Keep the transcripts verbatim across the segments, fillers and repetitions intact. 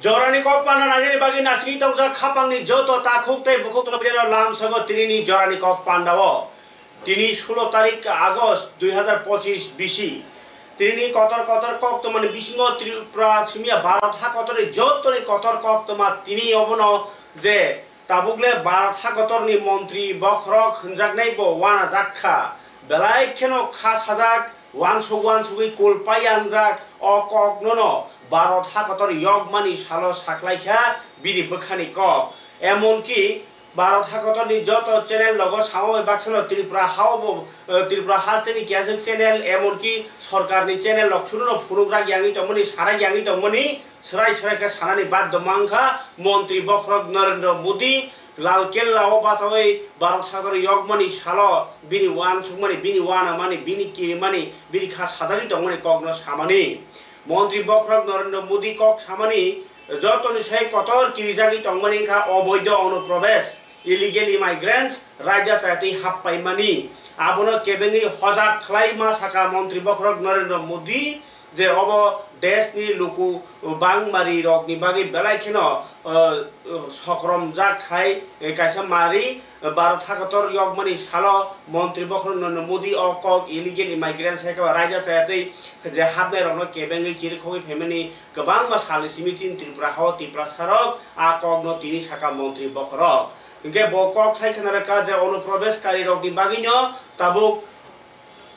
Jorani kok panda nangnani bagwi nasingwi tongjak khapangni joto takhuk tei bukhuk tongnairok lamsogo tinini jorani kok pandao. Tini sulo tarik August dui hazar pochis bisi. Tinini kotor kotor koktwmani bisingo Tripura simiya Bharat hakotorni jotoni kotor koktwma tini obono je tabukle Bharat hakotorni montri bokhorok hwnjaknai bo uanajak kha. Belai kheno kha sajak, uansuk uansugwi kul pai anjak o koknono Bharat hakotor yokmani salo saklaikha bini bwkhani kok. Emonki Bharat hakotorni joto channel logo samo bai baksano Tripura hao bo, eh, Tripura hasteni kiyaswk channel, emonki sorkarni channel rok suno phunukrak yangwi tongmani, sarak yangwi tongmani, swrai swrai khe sanani baddo mankha, montri bokhorok Narendra Modi Lal Kella o bachawi Bharat hakotor yokmani salo bini uansukmani, bini uanamani, bini kirimani, bini kha sajagwi tongmani kokno samani. Montri bokhorok Narendra Modi kok samani jotoni sai kotor kirijagwi tongmani wngkha oboido onuprobesh, illegal immigrants, raida chayatwi happaimani. Abono kebengwi hojak khlai ma saka montri bokhorok Narendra Modi je obo deshni luku bangmari rokni bagwi belai kheno, uh, uh, sokromjak hai, eh, kaisa mari, eh, Bharat hakotor yokmani salo montri bokhorok Narendra Modi o kok illegal immigrants hai khe raida chayatwi je hapnai rokno kebengwi chirikhogwi phaimani kwbangma salni simi tin Tripura hao Tiprasa rok a kokno tini saka montri bokhorok. Hingke bo kok sai khna rwkha je onuprobeshkari rokni bagwino tabuk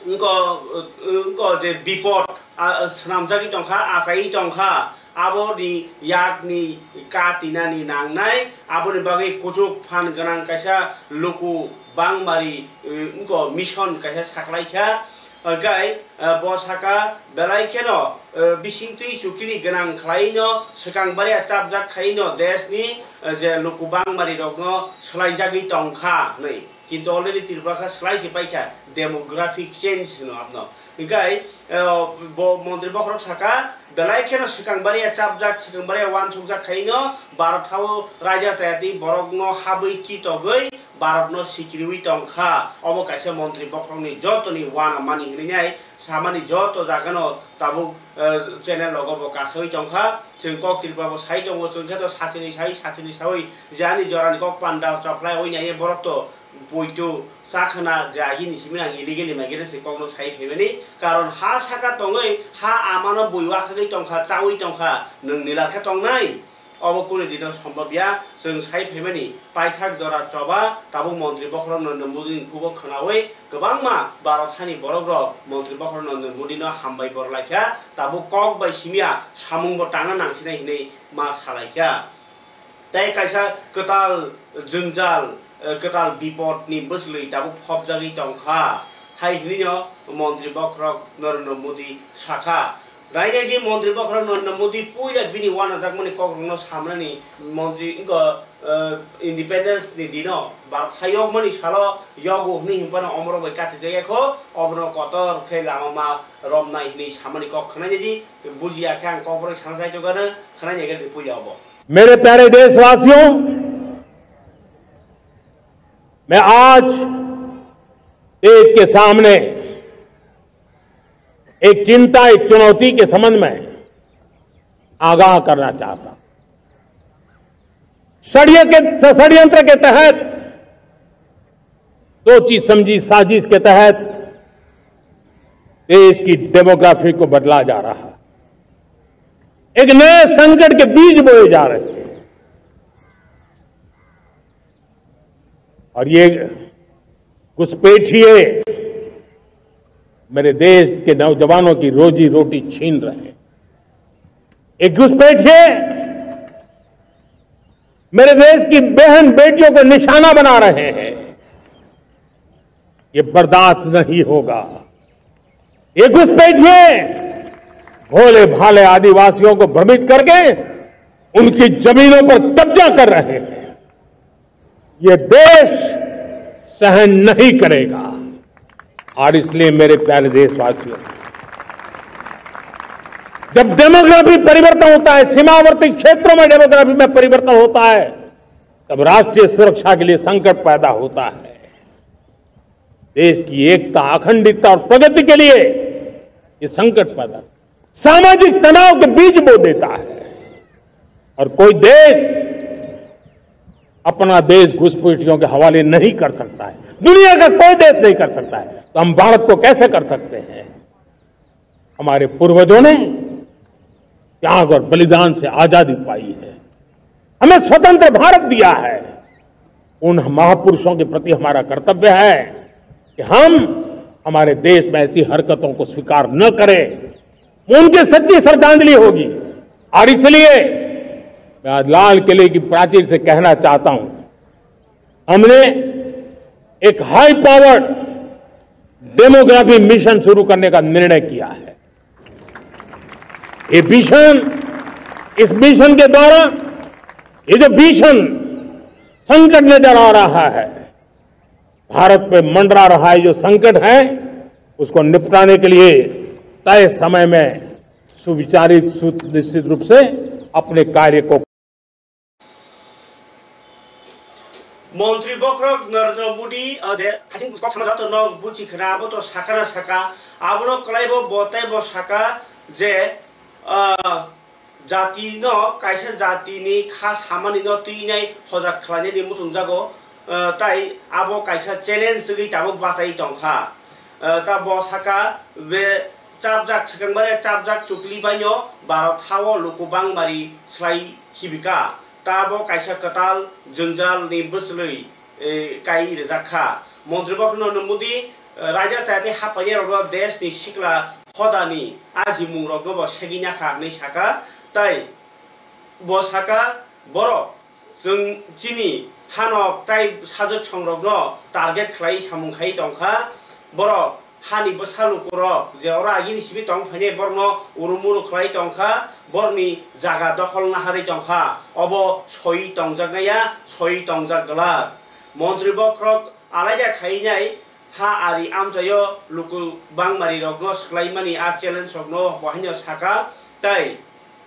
wngko, wngko je bipot, a, swnamjagwi tongkha, achaiwi tongkha, aboni yakni katinani nangnai, aboni bagwi kuchuk phan gwnang kaisa luku bangmari, wngko mission kaisa saklaikha, hingke, eh, bo saka belai kheno, eh, bisingtwi chukiri gwnang khlaino swkang baria chapjak khaino deshni, eh, je luku bangmari rokno swlaijagwi tongkha hwnwi. Kintu already Tripura kha swlai se paikha, demographic change hwno abno. Hingke, eh, bo montri bokhorok saka, belai kheno swkang baria chapjak, swkang baria uansukjak khaino Bharat hao raida chayatwi borokno habwi chitogwi Bharatno sikiriwi tongkha. Obo kaisa montri bokhorokni jotoni uanamani hwnwi nai samani joto jagano tabuk, eh, channel rogo bo kasawi tongkha. Chwng kok Tripura bo sai tongo, chwng khe to sachini sai, sachini sawi je ani jorani kok panda chaphlai oi nai borok to poito chakhana je agini simi ang illegally migrants ni kokno sai phaimani, karon ha saka tongwi ha amano bui wakhagwi tongkha, chawi tongkha, nwng nila khe tongnai? Obo kunu dino sombobya, chwng sai phaimani paithak jora choba tabuk montri bokhorok Narendra Modi ni khubo khwnawi kwbangma Bharat hani borok rok montri bokhorok Narendra Modi no hambai borlaikha, tabuk kok bai simya samung bo tangna nangsinai hinwi ma salaikha. Tei kaisa kwtal jwngjal, eh, kwtal bipotni bwchwlwi tabuk phobjagwi tongkha, hai hwnwino montri bokhorok Narendra Modi sakha. Rainai di montri bokhorok Narendra Modi puila bini uanajakmani kokrokno samnani montri wngkha, eh, independence ni dino Bharat hayokmani salo yogo hwnwi hinphano omorok bai kati jaya kho, obono kotor khe lama ma romnai hwnwi samani kok khwnai di, bujiya khe ang kokborok sana chai tongkha, khwnai nai khe puila obo. मेरे प्यारे देशवासियों, मैं आज देश के सामने एक चिंता, एक चुनौती के संबंध में आगाह करना चाहता हूं। षड्य के, षड्यंत्र के तहत, सोची समझी साजिश के तहत देश की डेमोग्राफी को बदला जा रहा है। एक नए संकट के बीज बोए जा रहे हैं। और ये घुसपैठिए मेरे देश के नौजवानों की रोजी रोटी छीन रहे हैं। ये घुसपैठिए मेरे देश की बहन बेटियों को निशाना बना रहे हैं। ये बर्दाश्त नहीं होगा। ये घुसपैठिए भोले भाले आदिवासियों को भ्रमित करके उनकी जमीनों पर कब्जा कर रहे हैं। ये देश सहन नहीं करेगा। और इसलिए मेरे प्यारे देशवासियों, जब डेमोग्राफी परिवर्तन होता है, सीमावर्ती क्षेत्रों में डेमोग्राफी में परिवर्तन होता है, तब राष्ट्रीय सुरक्षा के लिए संकट पैदा होता है। देश की एकता, अखंडता और प्रगति के लिए ये संकट पैदा, सामाजिक तनाव के बीज बो देता है। और कोई देश अपना देश घुसपैठियों के हवाले नहीं कर सकता है, दुनिया का कोई देश नहीं कर सकता है, तो हम भारत को कैसे कर सकते हैं? हमारे पूर्वजों ने त्याग और बलिदान से आजादी पाई है, हमें स्वतंत्र भारत दिया है। उन महापुरुषों के प्रति हमारा कर्तव्य है कि हम हमारे देश में ऐसी हरकतों को स्वीकार न करें। उनकी सच्ची श्रद्धांजलि होगी। और इसलिए मैं आज लाल किले की प्राचीर से कहना चाहता हूं, हमने एक हाई पावर्ड डेमोग्राफी मिशन शुरू करने का निर्णय किया है। ये विजन, इस मिशन के द्वारा ये जो भीषण संकट नजर आ रहा है, भारत पे मंडरा रहा है जो संकट है, उसको निपटाने के लिए तय समय में सुविचारित, सुनिश्चित रूप से अपने कार्य को Montri bokhorok Narendra Modi, o je thasing kok sana joto no buchi khna, abo to sakana saka, abono kwlaibo bo tei bo saka je, ah, jati no, kaisa jati ni kha samani no twinai hojak khlainani muchungjago, ah, tai abo kaisa challenge wngwi tabuk bachai tongkha. Ah, ta bo saka be chapjak swkang bare chapjak chukli baino Bharat hao luku bangmari slai hibika. Tabo kaisa kwtal jwngjal ni bwchlwi, eh, kai rijak kha. Montri bokhorok no Modi, eh, raida chayatwi haphaini rokno desh ni sikla hodani ajimung rokno bo segina kha hwnwi saka. Tai bo saka, borok chwng chini hanok tai sajwk songrokno target khlai samung khai tongkha. Borok hani bwsa lukurok je oro agini simi tong phainai borokno urumuru khlai tongkha, borokni jaga dokhol naharwi tongkha, obo soi tongjaknaiya, soi tongjak glak. Montri bokhorok alaida khainai ha ari amchaio luku bangmari rokno swlaimani a challenge rokno bo haino saka, tei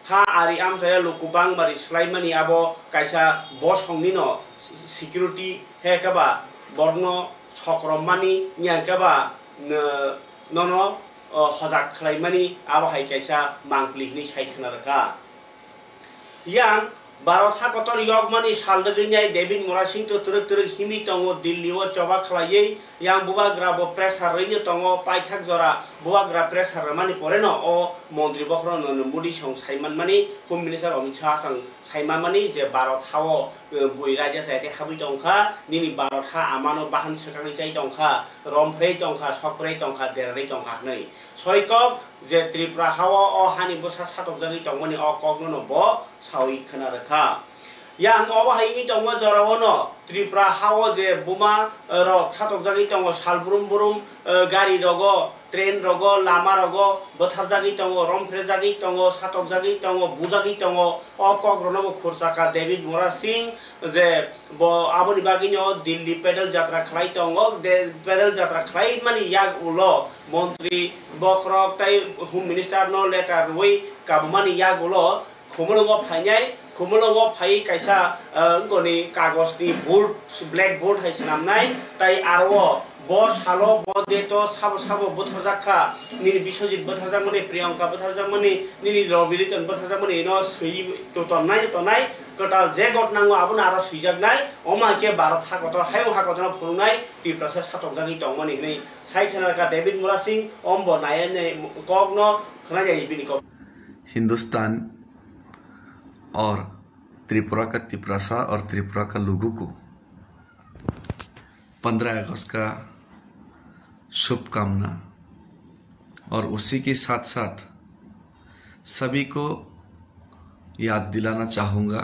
ha ari amchaio luku bangmari swlaimani abo kaisa bosongni no security he khe ba borokno sokrommani, yang khe ba, n-, nono, o, hojak khlaimani abo hai kaisa mangpli hwnwi sai khna rwkha. Yang Bharat hakotor yokmani sal rwgwinai David Murasing to twrwk twrwk himwi tongo, Delhi o choba khlaiwi yang bubagra bo pressure rwino tongo, paithak jora bubagra pressure rwmani poreno o montri bokhorok no Modi song saimanmani, Home Minister Amit Shah song saimamani je Bharat hao, eh, bui raida chayatwi habwi tongkha, nini Bharat ha amano bahan swkangwi chai tongkha, romphre tongkha, sokphre tongkha, derarwi tongkha hwnwi. Soi kok je Tripura hao o hani bwsa satokjagwi tongmani o kokno no bo sawi khna rwkha. Yang obo hai wngwi tongma jorao no Tripura hao je buma, eh, rok satokjagwi tongo, sal brum brum, eh, gari rogo, train rogo, lama rogo bwtharjagwi tongo, romphre jagwi tongo, satokjagwi tongo, bujagwi tongo. O kok rokno bo khurchakha David Murasing je bo aboni bagwino Delhi pedal jatra khlai tongo. De-, pedal jatra khlai mani yak ulo montri bokhorok tai Home Minister no letter rwui kabumani yak ulo Khumulwngo phainai, Khumulwngo phai kaisa, ah, wngkoni kagosni board, black board hai swnamnai, tai aro bo salo bo date o sabo sabo bwtharjak kha, nini Biswajit bwtharjakmani, Priyanka bwtharjakmani, nini Ravi Ratan bwtharjakmani, ino swi to tongnai, tongnai, kwtal je ghotna wngo abono aro swijaknai, omo hai khe Bharat hakotor, hayung hakotorno phunuknai, Tiprasa satokjagwi tongmani hwnwi sai khna rwkha David Murasing, ombo naiya nai kokno khwnajai bini kok. Hindustan और त्रिपुरा का तिपरासा और त्रिपुरा का लोगों को पन्द्रह अगस्त का शुभकामना। और उसी के साथ साथ सभी को याद दिलाना चाहूँगा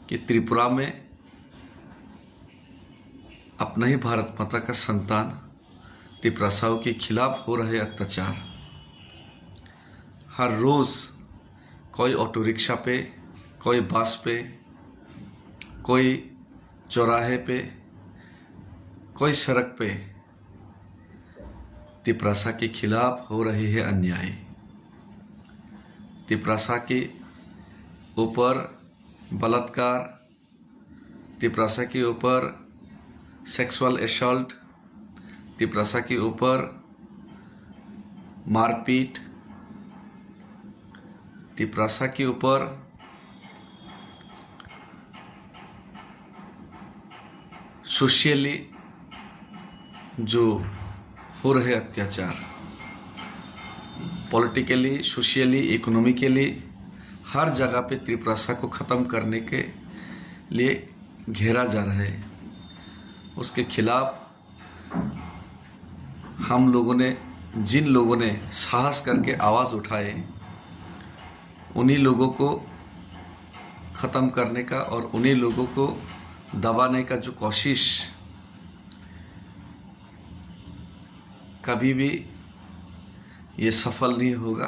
कि त्रिपुरा में अपना ही भारत माता का संतान तिपरासाओं के खिलाफ हो रहे अत्याचार, हर रोज कोई ऑटो रिक्शा पे, कोई बस पे, कोई चौराहे पे, कोई सड़क पे तिपरासा के खिलाफ हो रही है अन्याय। तिपरासा के ऊपर बलात्कार, तिपरासा के ऊपर सेक्सुअल असॉल्ट, तिपरासा के ऊपर मारपीट, तिपरासा के ऊपर सोशली जो हो रहे अत्याचार, पॉलिटिकली, सोशली, इकोनॉमिकली हर जगह पे तिपरासा को ख़त्म करने के लिए घेरा जा रहा है। उसके खिलाफ हम लोगों ने, जिन लोगों ने साहस करके आवाज़ उठाए, उन्हीं लोगों को ख़त्म करने का और उन्हीं लोगों को दबाने का जो कोशिश, कभी भी ये सफल नहीं होगा,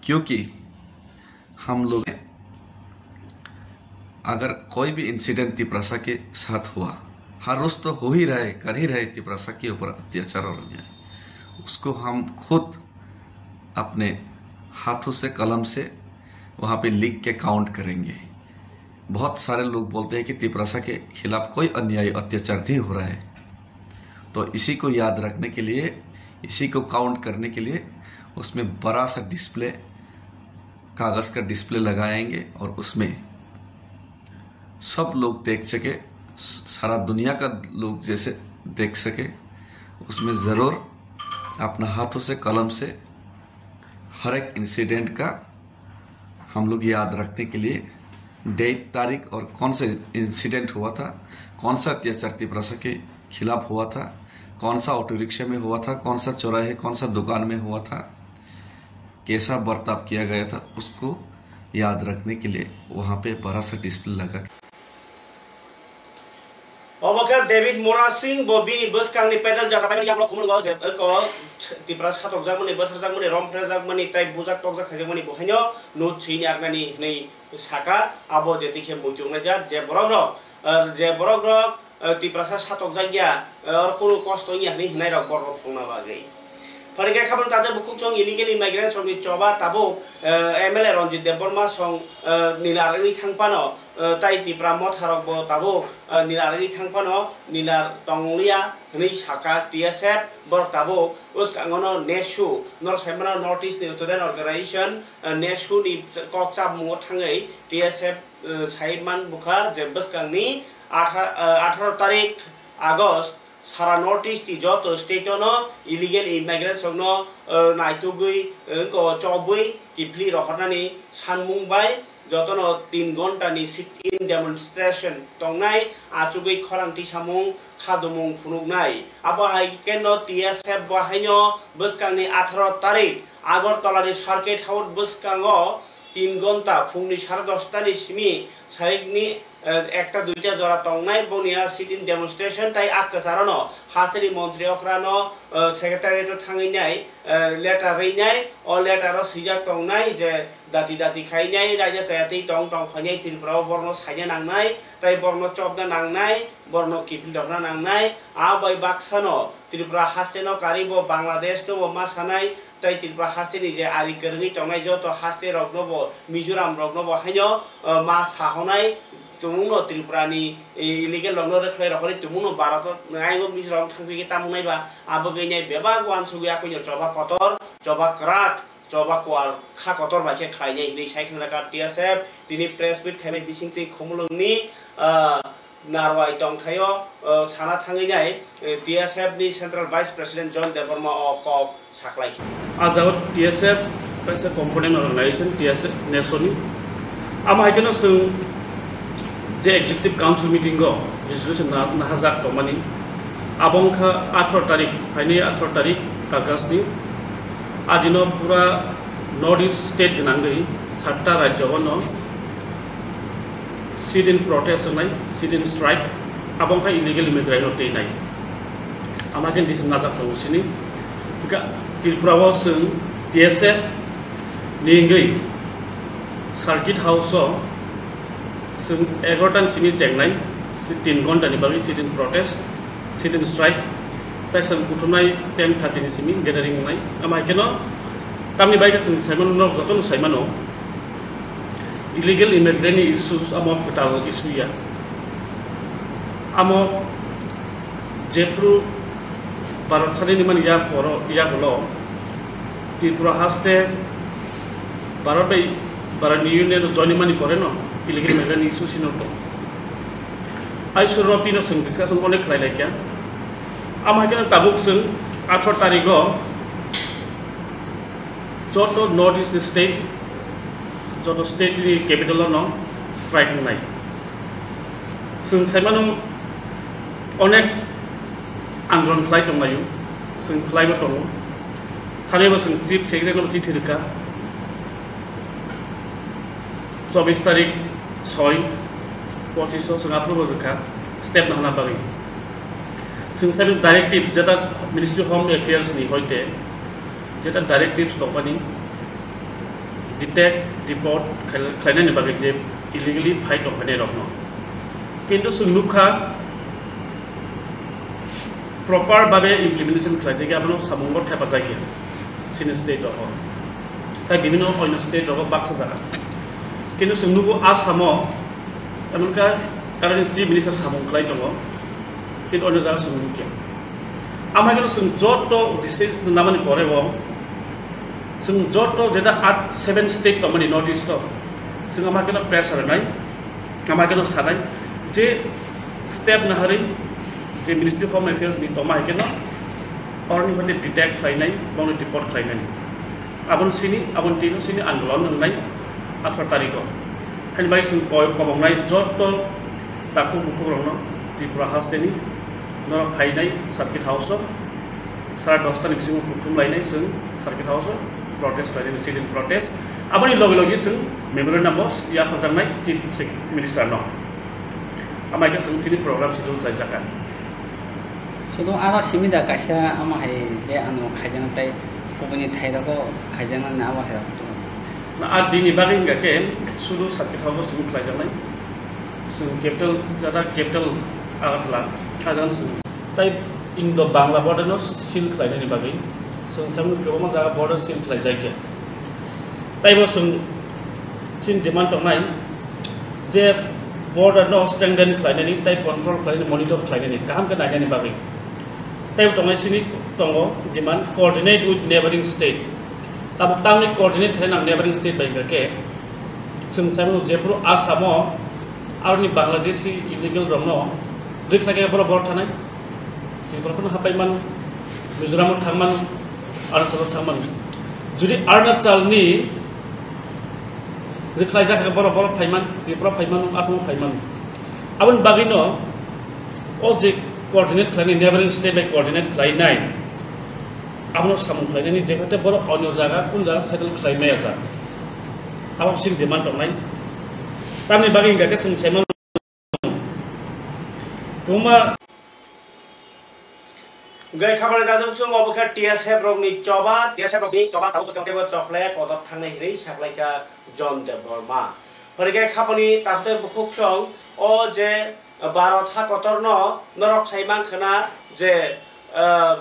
क्योंकि हम लोग, अगर कोई भी इंसिडेंट तिपरासा के साथ हुआ, हर रोज तो हो ही रहा है, कर ही रहे तिपरासा के ऊपर अत्याचार और अन्याय, उसको हम खुद अपने हाथों से, कलम से वहाँ पे लिख के काउंट करेंगे। बहुत सारे लोग बोलते हैं कि तिपरासा के खिलाफ कोई अन्याय, अत्याचार नहीं हो रहा है। तो इसी को याद रखने के लिए, इसी को काउंट करने के लिए उसमें बड़ा सा डिस्प्ले, कागज़ का डिस्प्ले लगाएंगे और उसमें सब लोग देख सके, स-, सारा दुनिया का लोग जैसे देख सके, उसमें ज़रूर अपना हाथों से, कलम से हर एक इंसिडेंट का हम लोग याद रखने के लिए डेट, तारीख और कौन सा इंसिडेंट हुआ था, कौन सा अत्याचार तिपरासा के खिलाफ हुआ था, कौन सा ऑटो रिक्शा में हुआ था, कौन सा चौराहे, कौन सा दुकान में हुआ था, कैसा बर्ताव किया गया था, उसको याद रखने के लिए वहाँ पे बड़ा सा डिस्प्ले लगा। Obo khe David Murasing, bo bini bwskangni pedal jatra paimani yagulo khumulwngo je, eko Tiprasa satokjakmani, bwtharjakmani, romphrejakmani tei bujak tokjak khaijakmani bo haino nutsini arnani hwnwi saka. Abo je twi khe muitu wngnai jak, je borokrok, eh, je borokrok, eh, Tiprasa satokjak ya, eh, oro kunu kosto wngya hwnwi hwnairok borokno phunukna bagwi. Phwrwngkhe khabang tade bukhuk song illegal immigrants rokni choba tabuk, eh, M L A Ranjit Debbarma song, eh, nilar wngwi thang phano, eh, tai Tipra motha rok bo tabuk, eh, nilar wngwi thang phano nilar tong liya hwnwi saka T S F. Borok tabuk bwskango no nesu, norok sai mano North East ni Student Organization, eh, nesu ni kok chapmungo thangwi T S F, eh, sai man bukha je bwskangni atha-, eh, atharo tarik August sara North East ni joto state-o no illegal immigrants rokno, eh, naitugwi, eh, wngkha o chobwi kiphilwi rohornani sanmung bai jotono tin ghonta ni sit-in demonstration tongnai, achugwi khorang tisamung, khadumung phunuknai. Abo hai khe no T S F bo haino bwskangni atharo tarik Agartala ni Circuit House bwskango tin ghonta phungni sare dosta ni simi sarikni eh, ekta duita jora tongnai, boni a sit-in demonstration tai a kwcharo no hasteni montri okra no, eh, secretariat o thangwi nai, eh, letter rwi nai, o letter o swijak tongnai je dati dati khai nai, raida chaya twi tong tong phai nai, Tripura o borno saina nangnai, tai borno chopna nangnai, borno kiphil rokna nangnai. A bai baksa no Tripura haste no karwi bo Bangladesh no bo ma sanai, tai Tripura haste ni je ari kwrwngwi tongnai joto haste rok no bo, Mizoram rok no bo haino, eh, ma sahonai tumung no Tripura ni, eh, illegal rok no rwkhlai rohorwi tumung no Bharat o, eh, aingo Mizoram thangphi khe tamung nai ba, abo gwi nai bebak uansugwi akoi no choba kotor, choba kwrak, choba kwar kha kotor bai khe khlai nai hinwi sai khna kha T S F. Tini press meet khainai bising twi Khumulwng ni, ah, Narwai tongthaio, o, sana thangwi nai, e, T S F ni Central Vice President John Debbarma o kok saklai kha. A jaga T S F kaisa component organization, T S F neso ni. Amo hai kheno chwng je Executive Council meeting o resolution na, nahajak tongmani. Abo wngkha atharo tarik, phaini atharo tarik August ni. A dino pura North East state gwnangwi satta rajyo no sit-in protest wngnai, sit-in strike, abo wngkha illegal immigrant no twi nai. Ama khe decision najak tongo sini. Hwnkhe Tripura o chwng T S F ni wngwi Circuit House o chwng egarota ni simi chengnai, si-, tin ghonta ni bagwi sit-in protest, sit-in strike, tai chwng kuthumnai ten thirty ni simi gathering wngnai. Ama hai kheno tamni bai khe chwng saimano, norok jotono saimano, illegal immigrant ni issues amo kwtal issue ya. Amo jephru Bharat sadin ni mani yak poro, yak ulo Tripura haste Bharat bai, Bharat ni Union o join mani pore no illegal immigrant ni issue sino to. Aisuro tino chwng discussion onek khlai lai kha. Amo hai kheno tabuk chwng atharo tarigo joto North East ni state, joto state ni capital o no strike wngnai. Chwng saimano onek andolon khlai tonglaio, chwng khlaibo tongo. Thani bo chwng chief secretary no chithi rwkha. Chobbish tarik soi, pochish o chwng aphuru rwkha step nahana bagwi. Chwng saimano directives jeta Ministry of Home Affairs ni hoite jeta directives tongmani detect, deport khlai-, khlainani bagwi je illegally phai tongphainai rokno. Kintu chwng nukha proper babe implementation khlaijak ya, abono samungo thepajakya chini state rogo. Tai bibhinno onyo state rogo baksa jaga. Kintu chwng nugo Assam o, emon khe aroni chief minister samung khlai tongo, kintu onyo jaga chwng nukya. Amai kheno chwng joto district namani pore bo, chwng joto jeta at seven state tongmani North East o, chwng amai kheno pressure nai, amai kheno sanai je step naharwi je Ministry of Home Affairs ni tongma hai kheno oroni baade detect khlainai, bono deport khlainai. Aboni sini, aboni tino sini andolon wngnai atharo tariko. Haini bai chwng koi-, kobongnai joto takhuk bukhuk rokno Tripura hasteni norok phainai circuit house o sara dosta ni bisingo kuthum lainai chwng circuit house o protest lainai, sit-in protest. Aboni loge loge chwng memorandum o yapharjaknai chief sec-, minister no. Amai khe chwng chini program schedule khlaijak kha. Sudu ano simi da kaisa amo hai je ano khaijana tai kubuni thai rogo khaijana na abo hai rok. Na a dini bagwi hingka khe sudu circuit house o simi khlaijaknai. Chwng capital, jata capital Agartala, ajang chwng. Tai Indo Bangla border no seal khlainani bagwi chwng samung kwbangma jaga border seal khlaijakya. Taibo chwng chini demand tongnai je border no strengthen khlainani, tai control khlainani, monitor khlainani, kaham khe nainani bagwi. Taibo tongnai chini tongo demand coordinate with neighboring state. Tabuk tangni coordinate khlainang neighboring state bai hingka khe chwng saimano jephuru Assam o aroni Bangladeshi illegal rokno rikhlai khe borok borok thanai. Tripura phano hapai mano, Mizoram o thang mano, Arunachal o thang mano. Jodi Arunachal ni rikhlai jak khe borok borok phai man, Tripura phai mano, Assam o phai mano. Aboni bagwi no o je coordinate khlainai, neighboring state bai coordinate khlainai, abono samung khlainani je khate borok onyo jaga, kun jaga settle khlai maya jak. Abo chini demand tongnai. Tamni bagwi hingka khe chwng saimano Tuma. Hingke khabani jajak chwng obo khe T S F rokni choba, T S F rokni choba tabuk bwskango teibo chokle kotor thangnai hinwi saklaikha John Debbarma. Phwrwngkhe khabani tabuk tei bukhuk chwng o je Bharat ha kotorno norok sai mankha na je, ah,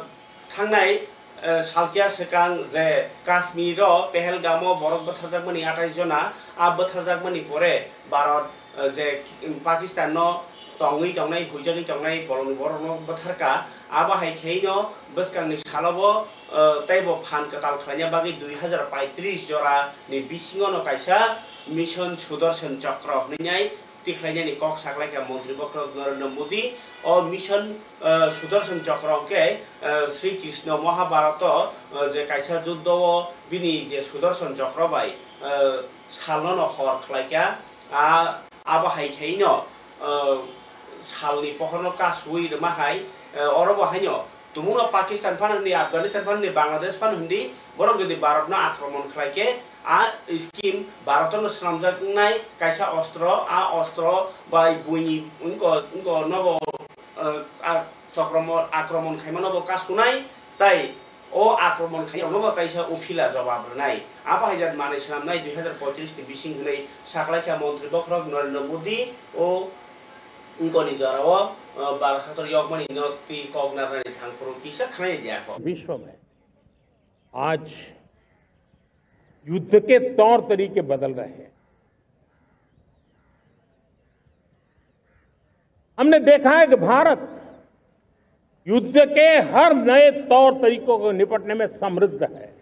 thangnai, eh, salkiya swkang je Kashmiro Pehelgamo borok bwtharjakmani athais jona, a bwtharjakmani pore Bharat, eh, je Pakistanno tongwi tongnai, huijagwi tongnai bolongni borokno bwtharkha. Abo hai kheino bwskangni salobo, eh, teibo phan kwtal khlaina bagwi dui hazar paitris jorani bisingono kaisa Mission Sudarshan Chakra hwnwi tikhlainani kok saklaikha Montri Bokhorok Narendra Modi. O Mission, eh, Sudarshan Chakra hwnkhe, eh, Sri Krishna Mahabharato, eh, je kaisa juddho o bini je Sudarshan Chakra bai, eh, salno no hor khlaikha. A, abo hai khaino, eh, salni pohorno kasui rwma hai, eh, oro bo haino Tumungno Pakistan phano hindi, Afghanistan phano hindi, Bangladesh phano hindi, borok jodi Bharatno akromon khlai khe, a scheme Bharatno swnamjak wngnai kaisa ostro, a ostro bai buini wngko, wngko nobo, eh, a chokromo-, akromon khaimano bo kasunai, tai o akromon khairokno bo kaisa uphila jobab rwnai. Abo hai jat manwi swnamnai dui hazar poitris ni bising hwnwi saklaikha Montri Bokhorok Narendra Modi o Wngkoni jorao, uh, Bharat hator yokmani no twi kok narnani thangphuru kisa khnai dia kok. विश्व में आज युद्ध के तौर तरीके बदल रहे हैं। हमने देखा है कि भारत युद्ध के हर नए तौर तरीकों को निपटने में समृद्ध है।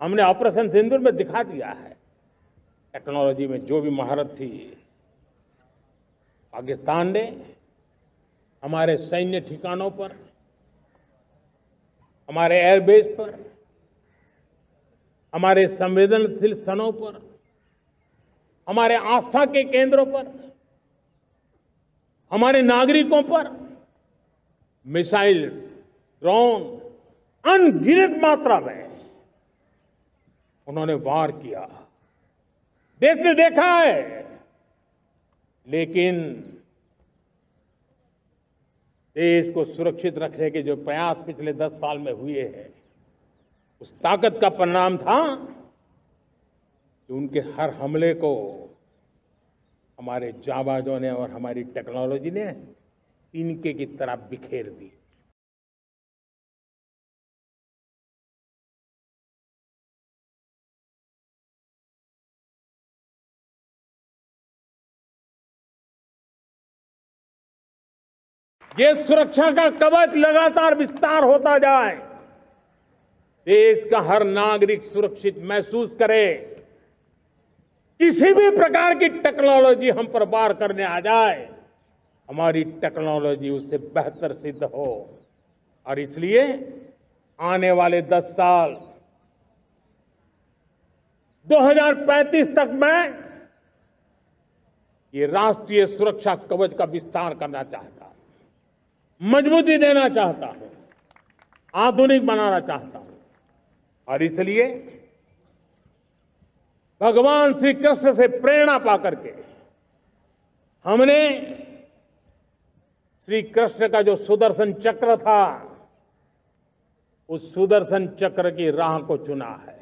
हमने ऑपरेशन सिंदूर में दिखा दिया है, टेक्नोलॉजी में जो भी महारत थी, पाकिस्तान ने हमारे सैन्य ठिकानों पर, हमारे एयरबेस पर, हमारे संवेदनशील स्थानों पर, हमारे आस्था के केंद्रों पर, हमारे नागरिकों पर मिसाइल्स, ड्रोन अनगिनत मात्रा में उन्होंने वार किया। देश ने देखा है, लेकिन देश को सुरक्षित रखने के जो प्रयास पिछले दस साल में हुए हैं, उस ताकत का परिणाम था कि उनके हर हमले को हमारे जाबाजों ने और हमारी टेक्नोलॉजी ने तिनके की तरह बिखेर दिया। ये सुरक्षा का कवच लगातार विस्तार होता जाए, देश का हर नागरिक सुरक्षित महसूस करे, किसी भी प्रकार की टेक्नोलॉजी हम पर वार करने आ जाए, हमारी टेक्नोलॉजी उससे बेहतर सिद्ध हो। और इसलिए आने वाले दस साल, दो हज़ार पैंतीस तक मैं ये राष्ट्रीय सुरक्षा कवच का विस्तार करना चाहता हूं, मजबूती देना चाहता हूं, आधुनिक बनाना चाहता हूं। और इसलिए भगवान श्री कृष्ण से प्रेरणा पा करके हमने श्री कृष्ण का जो सुदर्शन चक्र था, उस सुदर्शन चक्र की राह को चुना है।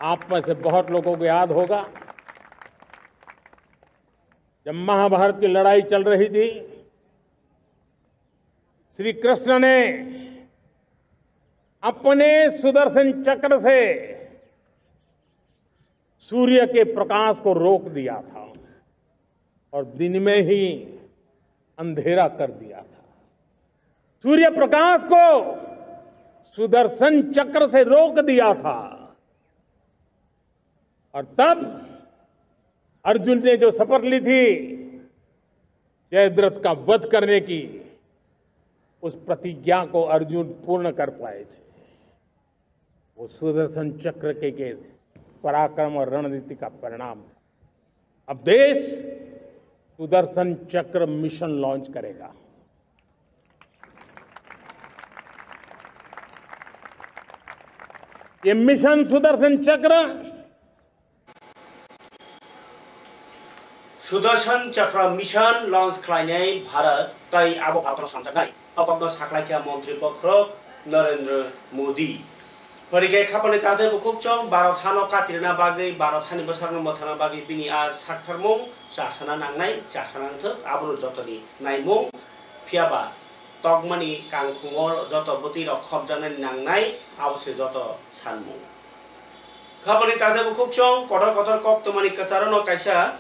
आप में से बहुत लोगों को याद होगा, जब महाभारत की लड़ाई चल रही थी, श्री कृष्ण ने अपने सुदर्शन चक्र से सूर्य के प्रकाश को रोक दिया था और दिन में ही अंधेरा कर दिया था। सूर्य प्रकाश को सुदर्शन चक्र से रोक दिया था। और तब अर्जुन ने जो शपथ ली थी, जयद्रथ का वध करने की, उस प्रतिज्ञा को अर्जुन पूर्ण कर पाए थे। वो सुदर्शन चक्र के, के पराक्रम और रणनीति का परिणाम था। अब देश सुदर्शन चक्र मिशन लॉन्च करेगा। ये मिशन सुदर्शन चक्र Sudarshan Chakra Mission launch khlainai Bharat tei abo Bharatno swnamjaknai. O kokno saklaikha Montri Bokhorok Narendra Modi. Phwrwngkhe khapani takhtai bukhukchong Bharat hano katirna bagwi, Bharat hani bwsarokno mwthangna bagwi bini a saktharmung chasana nangnai, chasana wngthok, abono jotoni naimung. Phiyaba tokmani kangkhungo joto bwtwi rok khopjaknani nangnai, abo se joto sanmung. Khapani takhtai bukhukchong kotor kotor kok tongmani kwcharono kaisa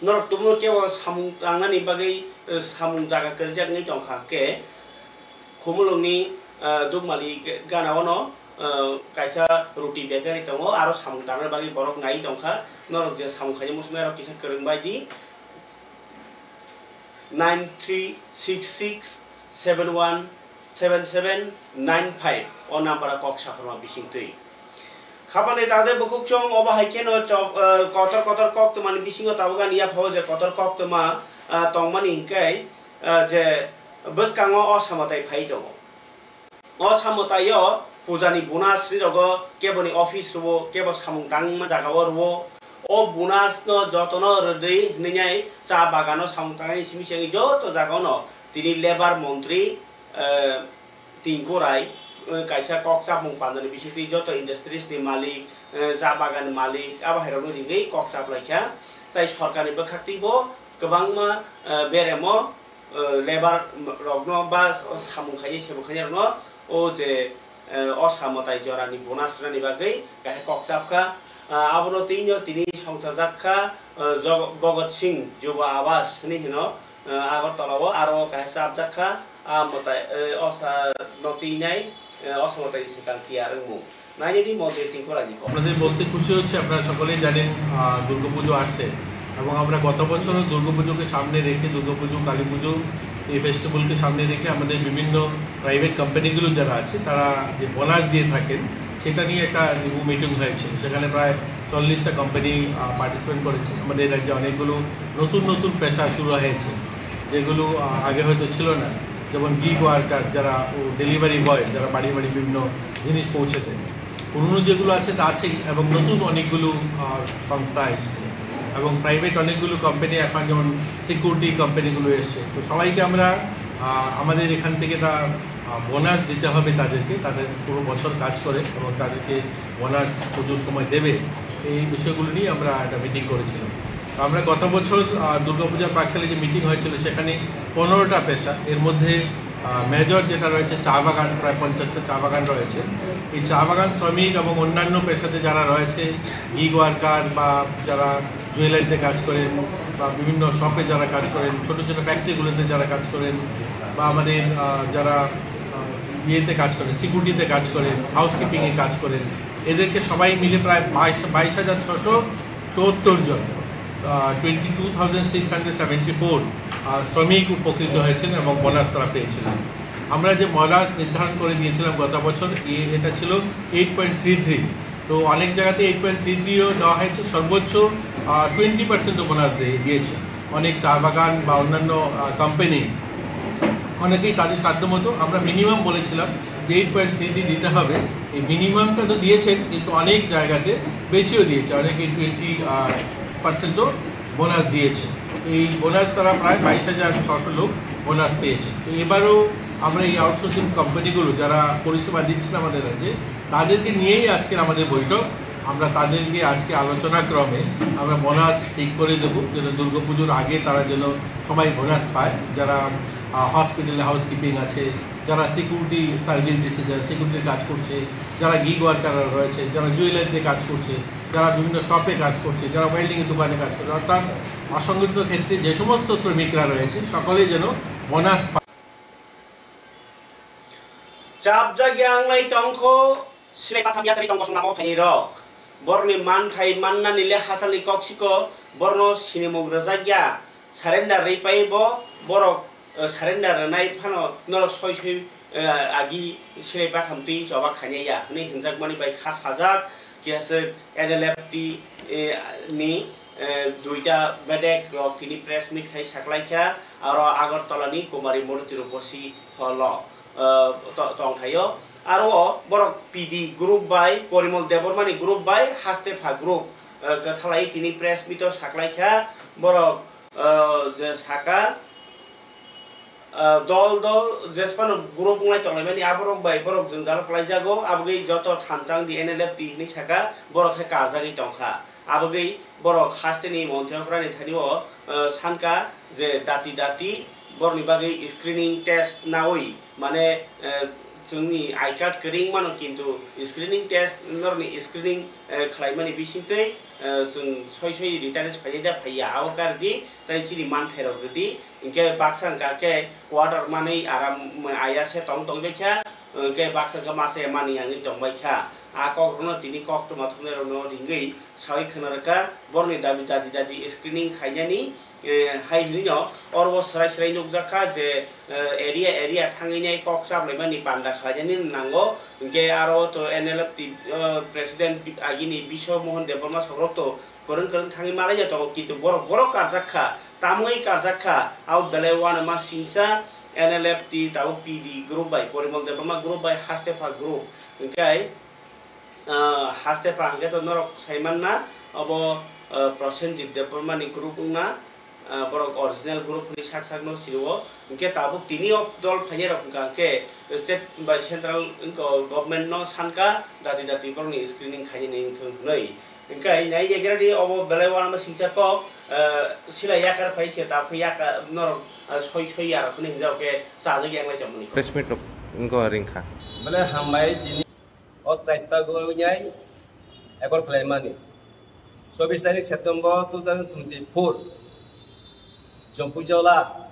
norok tubunu kebo samung tangnani bagwi, eh, samung jaga kwrwijak wngwi tongkha hwnkhe Khumulwngni, eh, Dukmali gana ono, eh, kaisa roti bakery tongo, aro samung tangnani bagwi borok naiwi tongkha. Norok je samung khainai muchungnairok kisa kwrwng bai di. Nine three six six seven one seven seven nine five o number o kok saphurma bisingtwi. Khapani takhtai bukhukchong obo hai kheno chok, eh, kotor kotor koktwmani bisingo tabuk ani yaphao je kotor koktwma, eh, tongmani hinkhe, eh, je bwskango o samwtai phai tongo. O samwtaio pujani bonus rirogo keboni office rwo, kebo samung tangma jagao rwo. O bonus no jotono rwdi hwnwi cha bagano samung tangnai simi simi joto jagao no tini labour montri, eh, Tinku Rai, eh, kaisa kok chapmung pandani bisingtwi joto industries ni malik, eh, cha bagan ni malik abo hai rokno ringwi kok chaplaikha. Tai sorkarni bwkhaktwi bo kwbangma, eh, beremo eh, labour rokno ba samung khainai, samung khainai rokno o je, eh, o samwtai jorani bonus rwnani bagwi kaisa kok chapkha. Ah, abono twi no tini songchajak kha, eh, Jog-, Bhagat Singh Yuva Awas hinwi hino, eh, Agartala o aro kaisa chapjak kha, ah, mwtai, eh, o sa no twi nai, eh, o samwtai swkang tiyar wngmung. Nainani montri Tinku Raini kok. আপনাদের বলতে খুশি হচ্ছে, আপনারা সকলেই জানেন, আহ, দুর্গাপুজো আসছে। এবং আমরা গত বছরও দুর্গাপুজোকে সামনে রেখে, দুর্গাপুজো, কালী পুজো, এই ফেস্টিভ্যালকে সামনে রেখে আমাদের বিভিন্ন প্রাইভেট কোম্পানিগুলো যারা আছে, তারা যে বোনাস দিয়ে থাকেন, সেটা নিয়ে একটা রিভিউ মিটিং হয়েছে। সেখানে প্রায় চল্লিশটা কোম্পানি পার্টিসিপেট করেছে। আমাদের রাজ্যে অনেকগুলো নতুন নতুন পেশা শুরু হয়েছে, যেগুলো আহ, আগে হয়তো ছিল না, যেমন গিগ ওয়ার্কার, যারা ডেলিভারি বয়, যারা বাড়ি বাড়ি বিভিন্ন জিনিস পৌঁছে দেয়। পুরনো যেগুলো আছে তা আছেই, এবং নতুন অনেকগুলো আহ, সংস্থা এসছে, এবং প্রাইভেট অনেকগুলো কোম্পানি এখন, যেমন সিকিউরিটি কোম্পানিগুলো এসছে। তো সবাইকে আমরা আহ, আমাদের এখান থেকে তা বোনাস দিতে হবে তাদেরকে, তাদের পুরো বছর কাজ করে এবং তাদেরকে বোনাস পুজোর সময় দেবে, এই বিষয়গুলো নিয়ে আমরা একটা মিটিং করেছিলাম। তো আমরা গত বছর আহ, দুর্গাপূজার প্রাককালে যে মিটিং হয়েছিল, সেখানে পনেরোটা পেশা, এর মধ্যে মেজর যেটা রয়েছে চা বাগান, প্রায় পঞ্চাশটা চা বাগান রয়েছে। এই চা বাগান শ্রমিক এবং অন্যান্য পেশাতে যারা রয়েছে, গিগ ওয়ার্কার বা যারা জুয়েলারিতে কাজ করেন বা বিভিন্ন শপে যারা কাজ করেন, ছোটো ছোটো ফ্যাক্টরিগুলোতে যারা কাজ করেন, বা আমাদের আহ, যারা আহ, ইয়েতে কাজ করেন, সিকিউরিটিতে কাজ করেন, হাউসকিপিংয়ে কাজ করেন, এদেরকে সবাই মিলে প্রায় বাইশ বাইশ হাজার ছশো চুয়াত্তর জন, twenty two thousand six hundred seventy four শ্রমিক উপকৃত হয়েছেন এবং বোনাস তারা পেয়েছিলেন। আমরা যে বোনাস নির্ধারণ করে দিয়েছিলাম গত বছর, এ- এটা ছিল এইট পয়েন্ট থ্রি থ্রি। তো অনেক জায়গাতে এইট পয়েন্ট থ্রি থ্রিও দেওয়া হয়েছে, সর্বোচ্চ টোয়েন্টি পার্সেন্টও বোনাস দিয়ে দিয়েছে। অনেক চা বাগান বা অন্যান্য কোম্পানি অনেকেই তাদের সাধ্য মতো, আমরা মিনিমাম বলেছিলাম যে এইট পয়েন্ট থ্রি থ্রি দিতে হবে। এই মিনিমামটা তো দিয়েছেন, কিন্তু অনেক জায়গাতে বেশিও দিয়েছে, অনেকে টোয়েন্টি পার্সেন্টও বোনাস দিয়েছে। এই বোনাস তারা প্রায় বাইশ হাজার ছশো লোক বোনাস পেয়েছে। তো এবারও আমরা এই আউটসোর্সিং কোম্পানিগুলো যারা পরিষেবা দিচ্ছেন আমাদের রাজ্যে, তাদেরকে নিয়েই আজকের আমাদের বৈঠক। আমরা তাদেরকে আজকে আলোচনা ক্রমে আমরা বোনাস ঠিক করে দেবো, যেন দুর্গাপুজোর আগে তারা যেন সবাই বোনাস পায়। যারা হসপিটালে হাউসকিপিং আছে, যারা সিকিউরিটি সার্ভিস দিচ্ছে, যারা সিকিউরিটির কাজ করছে, যারা গিগ ওয়ার্কার রয়েছে, যারা জুয়েলারিতে কাজ করছে, যারা বিভিন্ন শপে কাজ করছে, যারা ওয়েল্ডিং দোকানে কাজ করছে, অর্থাৎ অসংগঠিত ক্ষেত্রে যে সমস্ত শ্রমিকরা রয়েছে, সকলেই যেন বোনাস পায়। Chapjak yang lai tongkho, silai patham yakarwi tongkho song lama o phainai rok. Borokni manthai mannani le hachalni kok siko, borokno sinimung rwjak ya. Surrender rwi pai bo, borok, eh, surrender rwnai phano norok soi soi, eh, agi silai patham twi choba khainai ya hwnwi hwnjakmani bai kha sajak. Kiyaswk N L F T, eh, ni, eh, duita bedek rok tini press meet khai saklaikha, aro Agartala ni Kumari Murti Ruposi hall o, eh, to-, tongthaio. Aro o borok P D group bai, Porimol Debbarma ni group bai, Hastepha group, eh, kwthalai tini press meet o saklaikha, borok, eh, je saka, ah, dol dol jesphano group wnglai tonglaimani, aborok bai borok jwngjal kwlaijago, abogwi joto thansa wngdi N L F T hinwi saka, borok khe karjagwi tongkha. Abogwi borok hasteni montri okrani thani o, ah, sanka je dati dati borokni bagwi screening test naui, mane, ah, chwngni I card kwrwi wngmano, kintu screening test norokni screening, ah, khlaimani bisingtwi, ah, chwng soi soi returns phainai da phaiya, abo kardi tei chini manthairok rwdi. Hinkhe baksa wngkha khe quarter manwi aram aya se tong tong bai kha, hinkhe baksa wngkha masa ya manwi wngwi tong bai kha. A kok rokno tini koktwma thumnai rokno ringwi sawi khwna rwkha, borokni dabi dadi dadi screening khainani, eh, hai hinwi no oro o swrai swrai nukjak kha je, eh, area area thangwi nai kok chaplaimani panda khlainani nango. Hinkhe aro to N L F T, eh, president agini Biswa Mohan Debbarma sokrok to kwrwng kwrwng thangwi malaina tongo, kintu borok, borok karjak kha, tamwi karjak kha, abo belai uanama singsa N L F T tabuk P D group bai, Porimol Debbarma group bai, Hastepha group, hinkhe, ah, Hastepha hinkhe to norok saimanna, abo, ah, Prosenjit Debbarma ni group wngna, ah, borok original group hwnwi sak sakno sio, hinkhe tabuk tini o dol phainai rok wngkha hinkhe state bai central wngkha government no sanka dati dati borokni screening khainani wngthung hwnwi. Hinkhe nai naigra di obo belai uanama singsa kok, eh, sila yakar phai se, tabuk khe yaka norok, eh, soi soi yarok hwnwi hinjao khe chajak yang lai tongmani kok. Press meet rok wngkha ringkha. Belai hambai tini o chaita gol wngnai ekol khlaimani. Chobbish tarik September two thousand twenty-four, Jompuijola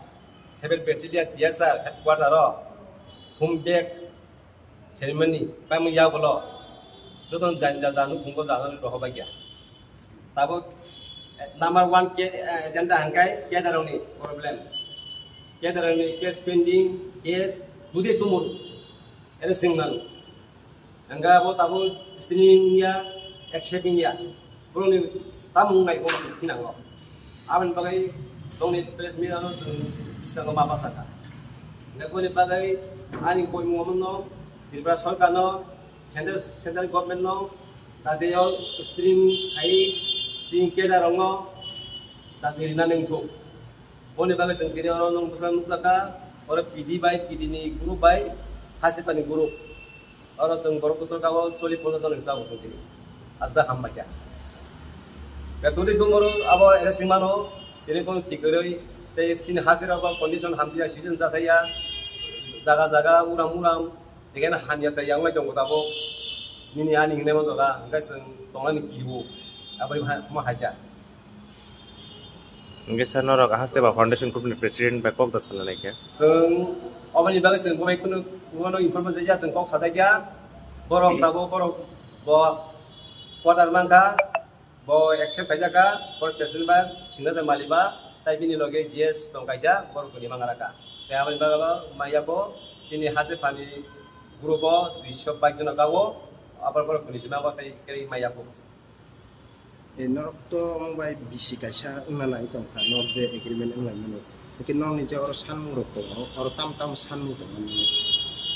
seven Battalion T S R headquarter o home bag ceremony paimung yagulo jotono jani jani nukhungo jana rohor bagya. Tabuk Number one ke, eh, agenda hingkai cadre rokni problem. Cadre rokni case pending, case budhi tumur. Ere singmano. Hingke abo tabuk streaming ya, accepting ya. Borokni tamung nai borok thinango. Aboni bagwi tongni press meet ano chwng bwskango ma bachakha. Hingke boni bagwi ani koimung omono Tripura sorkarno, central, central government no, tadeo stream khai tin cadre rokno tadwi rina nangthuk. Boni bagwi chwng tini oro nwng bwsa nukjakha, oro P D bai, P D ni group bai, Hasipani group. Oro chwng borok kutul kabo choli ponchas jon hinsa bo chwng tini. Asda hambai kha. Ka tuli tumoro abo ere singmano, tini kono thik kwrwi, tei chini hachirok bo condition hamya, season chathaya, jaga jaga uram uram, tei khe hamya cha yang lai tongo tabuk. Nini ani hinwi ma jora, hingkhe chwng tongnani kibo. Aboni ha-, ma hai kha. Hingke sir, norok Hasteo Foundation Group ni President bai kok da sana nai khe? Chwng oboni bagwi chwng bo bai kunu, bono information ya chwng kok sajak ya. Borok tabuk borok bo quarter mankha, bo accept khaijak kha, bo President ba Singhaja Mali ba, tai bini loge G S tong kaisa, borok kuni mangara kha. Tai aboni bagwi bo maya bo chini Hasipani group o duiso bike jono kabo, abor borok kuni sima bo tai keri maya bo. E, norok to omo bai bisi kaisa wngna nai tongkha, norok je agreement wnglaimani. Hwnkhe norokni je oro sanmungrok tongo, oro tamo tamo sanmung tongo nini?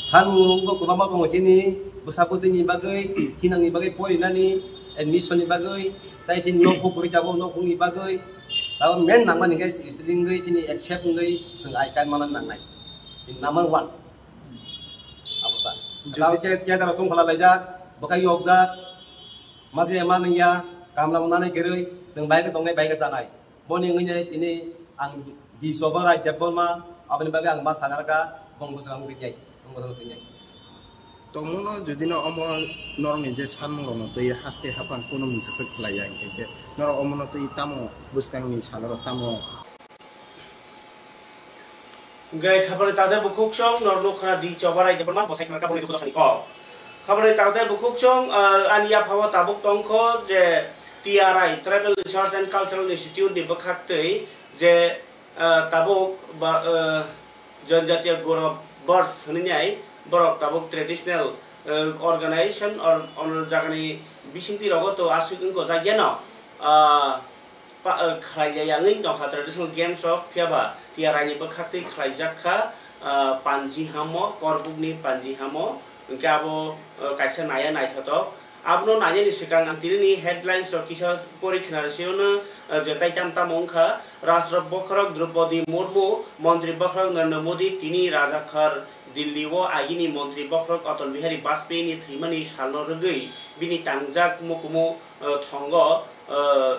Sanmungrok to kwbangma tongo chini, bwsa bwtwini bagwi, thinangni bagwi, porinani, admission ni bagwi, tai chini nok bukurwi tabuk, nok bukni bagwi. Tabuk main nangmani khe student wngwi chini accept wngwi chwng I card manna nangnai. Number one. Abo ta. Jodi- Tabuk khe, khe daro tongphala laijak, bwkhak yokjak. Mase ma nungya, kamla mo nanai keroi, chwng bai khe tongnai, bai khe chanai. Boni wngwi nai tini ang di choba rai Debbarma, aboni bagwi ang ma sagar kha, bong bwswk ang twi nai, bong bwswk twi nai. Tongmungno jodi no omo norokni je sanmungrokno twi haste haphang kunu mungsa se khlai ya, hingkhe khe norok omono twi tamo bwskangni salorok tamo Hingke khaboni tade bukhuk chwng norok nukha di choba rai Debbarma bosai khna kaboni dukhu dosani kok. Khaboni tade bukhuk chwng, ah, ani yaphao tabuk tongkho je T R I, Tribal Research and Cultural Institute ni bwkhak twi je, ah, tabuk ba, ah, Janjatiya Gaurav Varsh hwnwi nai borok tabuk traditional, ah, organization or ono jagani bisingtwi rogo to aswk wngkho jagyano, ah, pa-, eh, khlai ya yangwi tongkha traditional games rok, phiya ba T R I ni bwkhak twi khlaijak kha, ah, panji hamo, korbuk ni panji hamo, hwnkhe abo, eh, kaisa naya naithotok. Abono nainani swkang ang tini ni headlines rok kisa pori khna rw sio no, eh, je tai tam tamo wngkha, Rashtra bokhorok Draupadi Murmu, Montri bokhorok Narendra Modi tini rajakhar Delhi o agini Montri bokhorok Atal Bihari Vajpayee ni thwimani salno rwgwi bini tangjak mukumu, eh, thongo, eh,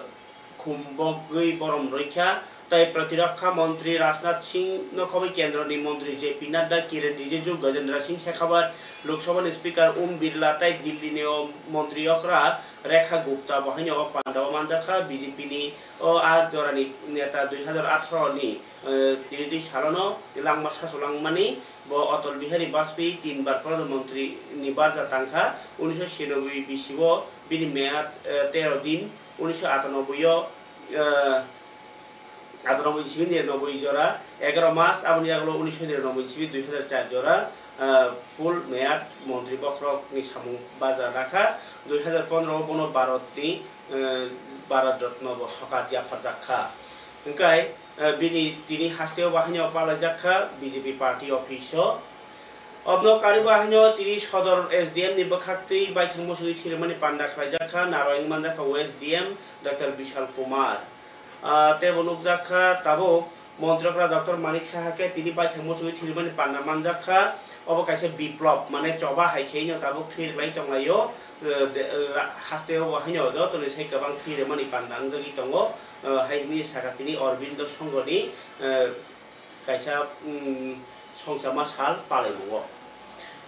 khumbogwi borom rwikha, tei Protirokha Montri Rajnath Singh no khobwi Kendroni Montri J P Nadda, Kiren Rijiju, Gajendra Singh Shekhawat, Lok Sabhani Speaker Om Birla tei Delhi ni o Montri okra Rekha Gupta bo haino o pandao manjakha. B J P ni o a jorani neta dui hazar atharo ni, eh, tini twi salono langma sasulangmani bo Atal Bihari Vajpayee tinbar Pradhan Montri ni barja tangkha. Unisho shinoboi bisi o bini meyad, eh, tero din. Unisho atanoboi o, eh, atanoboi simi niranoboi jora, egaro mas, aboni yagulo unisho niranoboi simi dui hazar char jora, eh, full meyad montri bokhorok ni samung baja rakha. Dui hazar pondro o bono Bharat ni, eh, Bharat Ratna bo sokat yapharjak kha. Hingkai, eh, bini tini haste o bahaino palaijak kha B J P party office o. Obno kariba haino tini Sodor S D M ni bwkhak twi baithang muchungwi thwirwmani panda khlaijak kha, naro wngwi manjak kha West D M Doctor Bishal Kumar. Ah, teibo nukjak kha tabuk Montri okra Doctor Manik Saha khe tini baithang muchungwi thwirwmani panda manjak kha. Obo kaisa biplop, mane choba hai khe no tabuk thwi rwlai tonglaio. Eh, de-, eh, ra-, haste o bo haino jotoni sai kwbang thwi rwmani panda wngjagwi tongo. Eh, hai hwnwi sakha tini Aurobindo Songhoni, eh, kaisa, mm, songchakma sal palaimungo.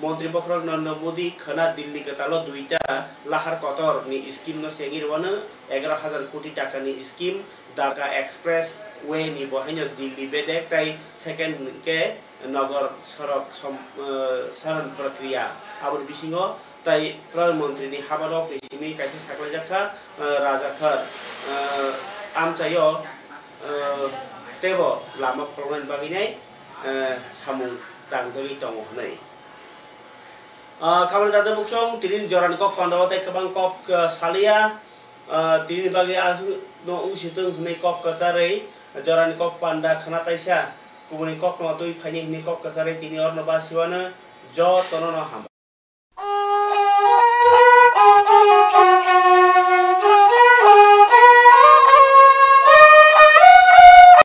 Montri bokhorok Narendra Modi khwna Delhi kwtalo duita lahar kotor ni scheme no chengwi rwano, egaroh hazar koti taka ni scheme, Dwarka Express Way ni bo haino Delhi bedek tai second khe Nogor Sorok som-, eh, Saran Prakriya. Aboni bisingo tai Pradhan Montri ni habarok ni simi kaisa saklaijak kha, eh, rajakhar, eh, amchaio, eh, teibo lama pholoknani bagwinai, eh, samung tangjagwi tongo hwnwi. Ah, khamani dada buksong, tini jorani kok pandao tei kwbang kok, ah, salia, ah, tini bagwi aswk no wngsi tong hwnwi kok kwcharwi jorani kok panda khna taisa kubuni kokno twi phaini hwnwi kok kwcharwi tini orno basiwano jotono no hambai.